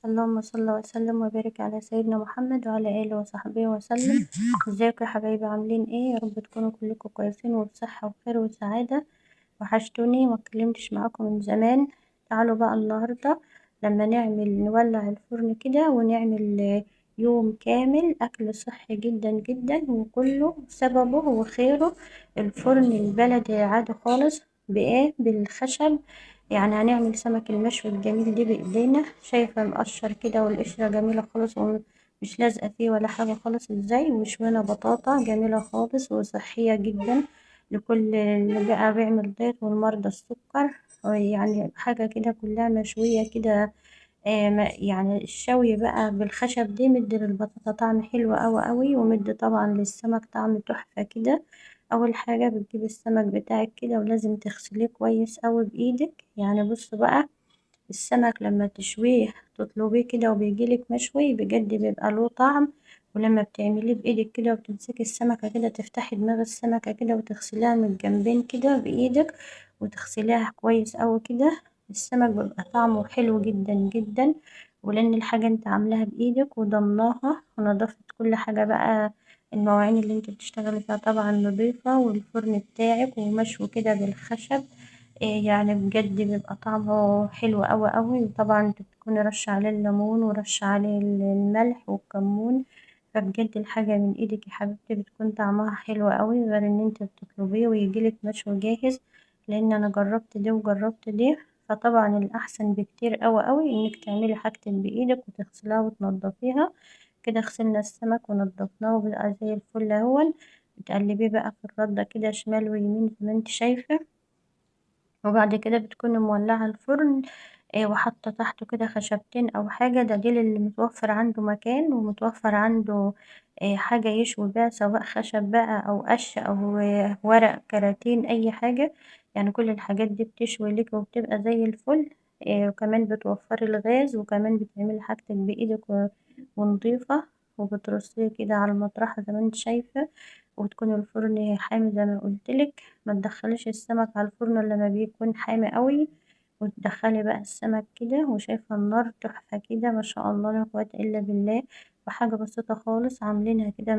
اللهم صل وسلم وبارك على سيدنا محمد وعلى آله وصحبه وسلم. ازيكم يا حبايبي؟ عاملين ايه؟ يا رب تكونوا كلكم كويسين وبصحة وخير وسعادة. وحشتوني، ما اتكلمتش معاكم من زمان. تعالوا بقى النهاردة لما نولع الفرن كده ونعمل يوم كامل أكل صحي جدا جدا، وكله سببه وخيره الفرن البلدي عادي خالص. بإيه؟ بالخشب. هنعمل سمك المشوي الجميل دي بإيدينا، شايفة مقشر كده والقشرة جميلة خالص ومش لازقة فيه ولا حاجة خالص ازاي. وشوينا بطاطا جميلة خالص وصحية جدا لكل اللي بقى بيعمل دايت والمرضى السكر، حاجة كده كلها مشوية كده. الشوي بقى بالخشب دي مدي للبطاطا طعم حلو قوي قوي، ومدي طبعا للسمك طعم تحفة كده. اول حاجة بتجيب السمك بتاعك كده ولازم تغسليه كويس قوي بايدك. بصوا بقى السمك لما تشويه تطلبيه كده وبيجيلك مشوي بجد بيبقى له طعم، ولما بتعمليه بايدك كده وبتمسكي السمكة كده تفتحي دماغ السمكة كده وتغسليها من الجنبين كده بايدك وتغسليها كويس قوي كده، السمك بيبقى طعمه حلو جدا جدا. ولان الحاجة انت عاملاها بايدك وضمناها ونظفت كل حاجة بقى، المواعين اللي انت بتشتغلي فيها طبعا نظيفة، والفرن بتاعك ومشوي كده بالخشب، بجد بيبقى طعمه حلو قوي قوي. وطبعا انت بتكوني رشه عليه الليمون ورشه عليه الملح والكمون، فبجد الحاجة من ايدك يا حبيبتي بتكون طعمها حلو قوي، غير ان انت بتطلبيه ويجيلك مشوي جاهز. لان انا جربت ده وجربت ده، فطبعا الاحسن بكتير قوي قوي انك تعملي حاجتك بايدك وتغسليها وتنضفيها كده. غسلنا السمك ونضفناه وبقى زي الفل اهون. بتقلبيه بقى في الردة كده شمال ويمين زي ما انت شايفة، وبعد كده بتكوني مولعة الفرن، وحاطة تحته كده خشبتين او حاجة. ده ديل اللي متوفر عنده مكان ومتوفر عنده، حاجة يشوي بيها، سواء خشب بقى او قش او ورق كراتين اي حاجة. كل الحاجات دي بتشوي لك وبتبقى زي الفل. وكمان بتوفري الغاز، وكمان بتعملي حاجتك بايدك ونضيفة، وبترصيه كده على المطرحة زي ما انت شايفة، وتكون الفرن حامي زي ما قلتلك. ما تدخليش السمك على الفرن الا لما بيكون حامي قوي، وتدخلي بقى السمك كده. وشايفة النار تحفة كده ما شاء الله لا قوة الا بالله. وحاجة بسيطة خالص عاملينها كده،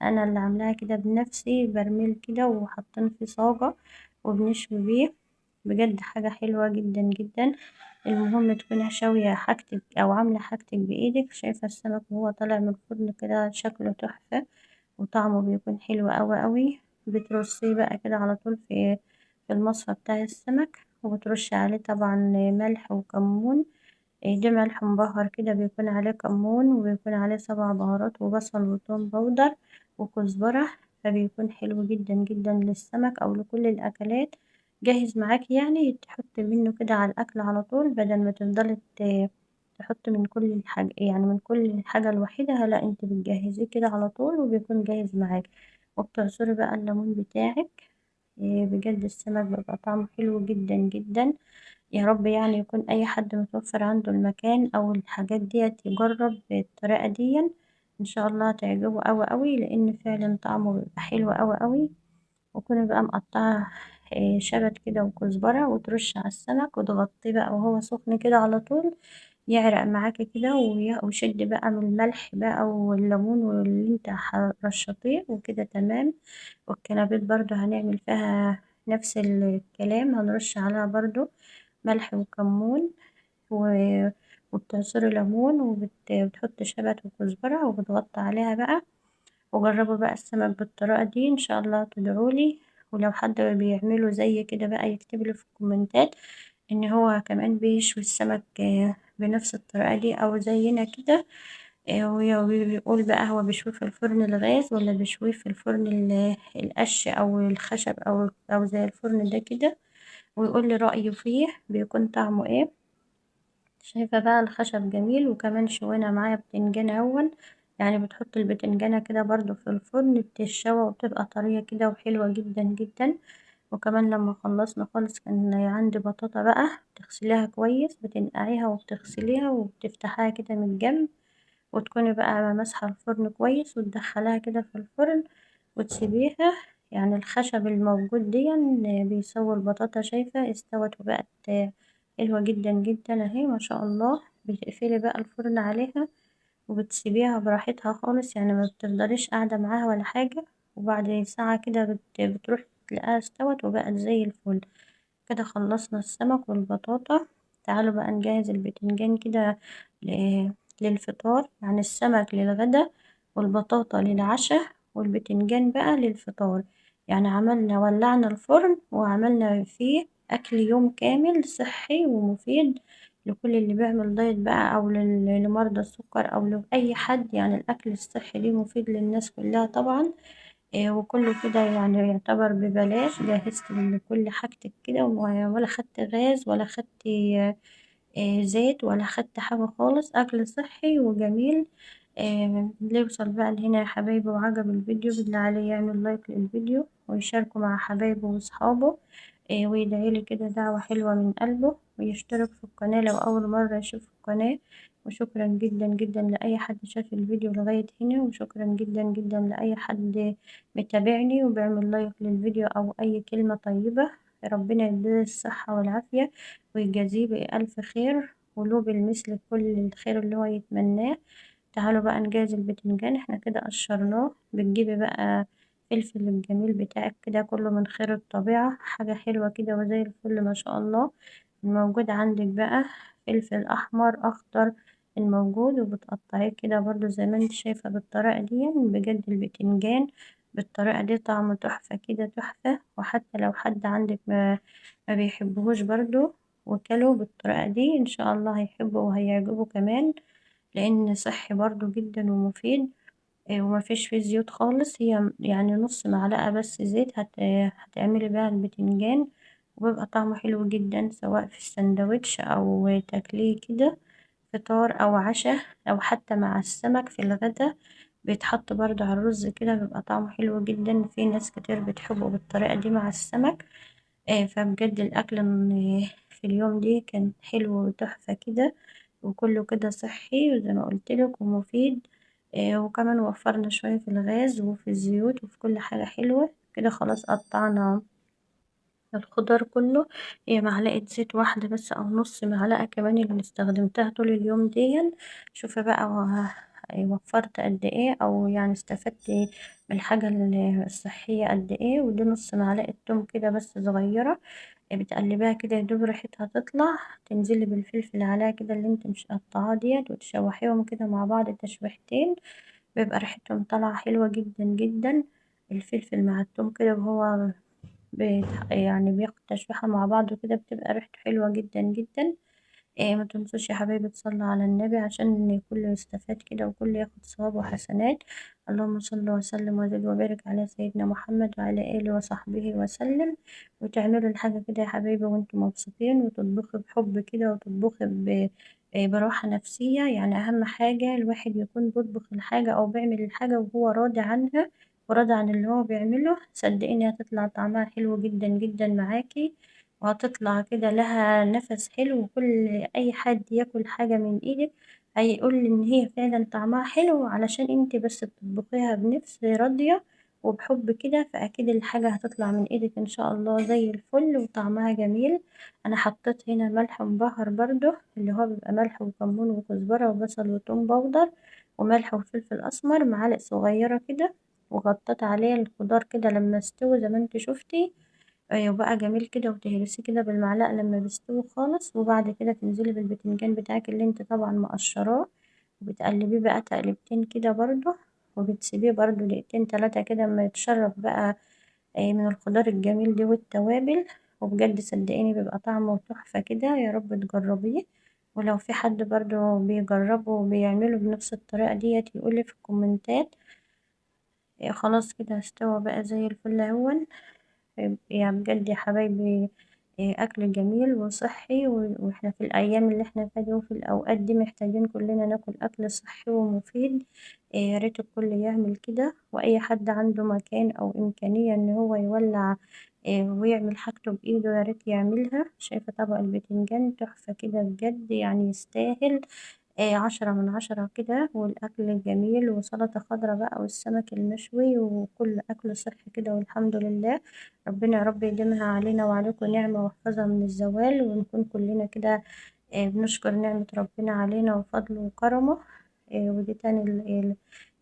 انا اللي عاملاها كده بنفسي، برميل كده وحاطين فيه صاجة وبنشوي بيه، بجد حاجة حلوة جدا جدا. المهم تكوني شاوية حاجتك او عاملة حاجتك بايدك. شايفة السمك وهو طالع من الفرن كده شكله تحفة وطعمه بيكون حلو قوي قوي. بترصيه بقى كده على طول في المصفى بتاع السمك، وبترشي عليه طبعا ملح وكمون. ده ملح مبهر كده بيكون عليه كمون وبيكون عليه 7 بهارات وبصل وثوم بودر وكزبرة، فبيكون حلو جدا جدا للسمك او لكل الاكلات. جاهز معاكي، تحطي منه كده على الاكل على طول، بدل ما تفضلي تحطي من كل الحاجة، يعني من كل الحاجة الوحيدة، لا انت بتجهزيه كده على طول وبيكون جاهز معاكي. وبتعصري بقى الليمون بتاعك. بجد السمك بيبقى طعمه حلو جدا جدا. يا رب يكون اي حد متوفر عنده المكان او الحاجات ديت يجرب الطريقة دي، ان شاء الله تعجبه قوي قوي، لان فعلا طعمه بيبقى حلو قوي قوي. وكوني بقى مقطعه، شبت كده وكزبره، وترش على السمك وتغطيه بقى وهو سخن كده على طول، يعرق معاكي كده ويشد بقى من الملح بقى والليمون واللي انت رشطيه وكده تمام. والكنابيت برضو هنعمل فيها نفس الكلام، هنرش عليها برضو ملح وكمون وبتعصري ليمون وبتحط شبت وكزبرة وبتغطي عليها بقى. وجربوا بقى السمك بالطريقة دي ان شاء الله تدعولي. ولو حد بيعمله زي كده بقى يكتب لي في الكومنتات ان هو كمان بيشوي السمك، بنفس الطريقة دي او زينا كده، ويقول بقى هو بيشويه في الفرن الغاز ولا بيشويه في الفرن القش او الخشب او زي الفرن ده كده، ويقول لي رأيه فيه بيكون طعمه ايه. شايفة بقى الخشب جميل. وكمان شوينا معايا بتنجان اهون، بتحط البتنجانة كده برضو في الفرن بتتشوى وبتبقى طرية كده وحلوة جدا جدا. وكمان لما خلصنا خالص كان عندي بطاطا بقى تغسليها كويس، بتنقعيها وبتغسليها وبتفتحيها كده من الجنب، وتكوني بقى ماسحة الفرن كويس وتدخليها كده في الفرن وتسيبيها. الخشب الموجود دي بيسوي البطاطا، شايفة استوت وبقت حلوة جدا جدا اهي ما شاء الله. بتقفلي بقى الفرن عليها وبتسيبيها براحتها خالص، يعني ما بتفضليش قاعدة معاها ولا حاجة. وبعد ساعة كده بتروح تلاقيها استوت وبقت زي الفل. كده خلصنا السمك والبطاطا. تعالوا بقى نجهز البتنجان كده للفطار، يعني السمك للغدا والبطاطا للعشاء والبتنجان بقى للفطار. يعني ولعنا الفرن وعملنا فيه أكل يوم كامل صحي ومفيد لكل اللي بيعمل دايت بقى، أو لمرضى السكر، أو لأي حد. يعني الأكل الصحي ده مفيد للناس كلها طبعا، وكله كده يعني يعتبر ببلاش. جهزت كل حاجتك كده، ولا خدت غاز ولا خدت زيت ولا خدت حاجة خالص، أكل صحي وجميل. اللي يوصل بقى لهنا يا حبايبي وعجب الفيديو بالله عليه يعمل لايك للفيديو ويشاركه مع حبايبه واصحابه، ويدعي لي كده دعوة حلوة من قلبه، ويشترك في القناة لو أول مرة يشوف القناة. وشكرا جدا جدا لأي حد شاف الفيديو لغاية هنا، وشكرا جدا جدا لأي حد متابعني وبيعمل لايك للفيديو أو أي كلمة طيبة. ربنا يديه الصحة والعافية ويجازيه بألف خير، وله بالمثل كل الخير اللي هو يتمناه. تعالوا بقى نجهز البتنجان. احنا كده قشرناه. بتجيبي بقى فلفل الجميل بتاعك كده كله من خير الطبيعة، حاجة حلوة كده وزي الفل ما شاء الله. الموجود عندك بقى فلفل أحمر أخضر الموجود، وبتقطعيه كده برضو زي ما انت شايفة بالطريقة دي. بجد البتنجان بالطريقة دي طعمه تحفة كده، تحفة. وحتى لو حد عندك ما بيحبهوش برضو وكله بالطريقة دي إن شاء الله هيحبه وهيعجبه كمان، لأن صحي برضو جدا ومفيد، وما فيش فيه زيوت خالص. هي نص معلقة بس زيت هتعملي بيها البتنجان، وبيبقى طعمه حلو جدا سواء في السندوتش أو تاكليه كده فطار أو عشاء، أو حتى مع السمك في الغدا بيتحط برضو على الرز كده، بيبقى طعمه حلو جدا. في ناس كتير بتحبه بالطريقة دي مع السمك. فبجد الأكل في اليوم دي كان حلو وتحفة كده، وكله كده صحي وزي ما قلت لك ومفيد. وكمان وفرنا شوية في الغاز وفي الزيوت وفي كل حاجة حلوة كده. خلاص قطعنا الخضار كله. هي معلقة زيت واحدة بس أو نص معلقة كمان اللي استخدمتها طول اليوم دي. شوفي بقى وفرت قد ايه، أو استفدت من الحاجة الصحية قد ايه. ودي نص معلقة توم كده بس صغيرة، بتقلبيها كده يا دوب ريحتها تطلع، تنزلي بالفلفل عليها كده اللي انت مش قطعاه ديت، وتشوحيهم كده مع بعض تشويحتين، بيبقى ريحتهم طالعة حلوة جدا جدا. الفلفل مع التوم كده وهو بياخد تشويحة مع بعض وكده، بتبقى ريحته حلوة جدا جدا. ما تنسوش يا حبايبي تصلوا على النبي عشان كله يستفاد كده وكله ياخد ثواب وحسنات. اللهم صل وسلم وزد وبارك على سيدنا محمد وعلى آله وصحبه وسلم. وتعملوا الحاجة كده يا حبايبي وانتم مبسوطين، وتطبخي بحب كده، وتطبخي براحة نفسية. أهم حاجة الواحد يكون بيطبخ الحاجة أو بيعمل الحاجة وهو راضي عنها وراضي عن اللي هو بيعمله، صدقيني هتطلع طعمها حلو جدا جدا معاكي، وهتطلع كده لها نفس حلو، وكل أي حد ياكل حاجة من إيدك هيقول إن هي فعلا طعمها حلو، علشان انت بس بتطبخيها بنفس راضية وبحب كده، فأكيد الحاجة هتطلع من إيدك إن شاء الله زي الفل وطعمها جميل. أنا حطيت هنا ملح مبهر برضو، اللي هو بيبقى ملح وكمون وكزبرة وبصل وتوم بودر وملح وفلفل أسمر، معالق صغيرة كده، وغطيت عليه الخضار كده لما استوى زي ما انت شفتي، وبقى جميل كده، وتهرسيه كده بالمعلقة لما بيستوي خالص. وبعد كده تنزلي بالبتنجان بتاعك اللي انت طبعا مقشراه، وبتقلبيه بقى تقلبتين كده برضو، وبتسيبيه برضو دقيقتين تلاتة كده اما يتشرب بقى، من الخضار الجميل دي والتوابل. وبجد صدقيني بيبقى طعمه تحفة كده، يا رب تجربيه. ولو في حد برضو بيجربه وبيعمله بنفس الطريقة ديت يقولي في الكومنتات. خلاص كده استوى بقى زي الفل اهون. بجد يا حبايبي، أكل جميل وصحي، وإحنا في الأيام اللي إحنا فيها دي وفي الأوقات دي محتاجين كلنا ناكل أكل صحي ومفيد. يا ريت الكل يعمل كده، وأي حد عنده مكان أو إمكانية إن هو يولع، ويعمل حاجته بإيده يا ريت يعملها. شايفة طبق البتنجان تحفة كده بجد، يستاهل، 10 من 10 كده. والأكل جميل، وسلطة خضراء بقى، والسمك المشوي، وكل أكل صحي كده والحمد لله. ربنا يا رب يديمها علينا وعليكم نعمة ويحفظها من الزوال، ونكون كلنا كده، بنشكر نعمة ربنا علينا وفضله وكرمه. ودي تاني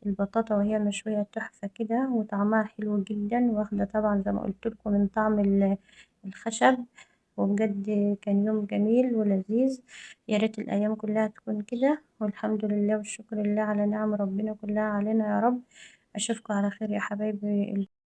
البطاطا وهي مشوية تحفة كده، وطعمها حلو جدا، واخدة طبعا زي ما قلت لكم من طعم الخشب. وبجد كان يوم جميل ولذيذ، يا ريت الأيام كلها تكون كده. والحمد لله والشكر لله على نعم ربنا كلها علينا يا رب. أشوفكم على خير يا حبايبي.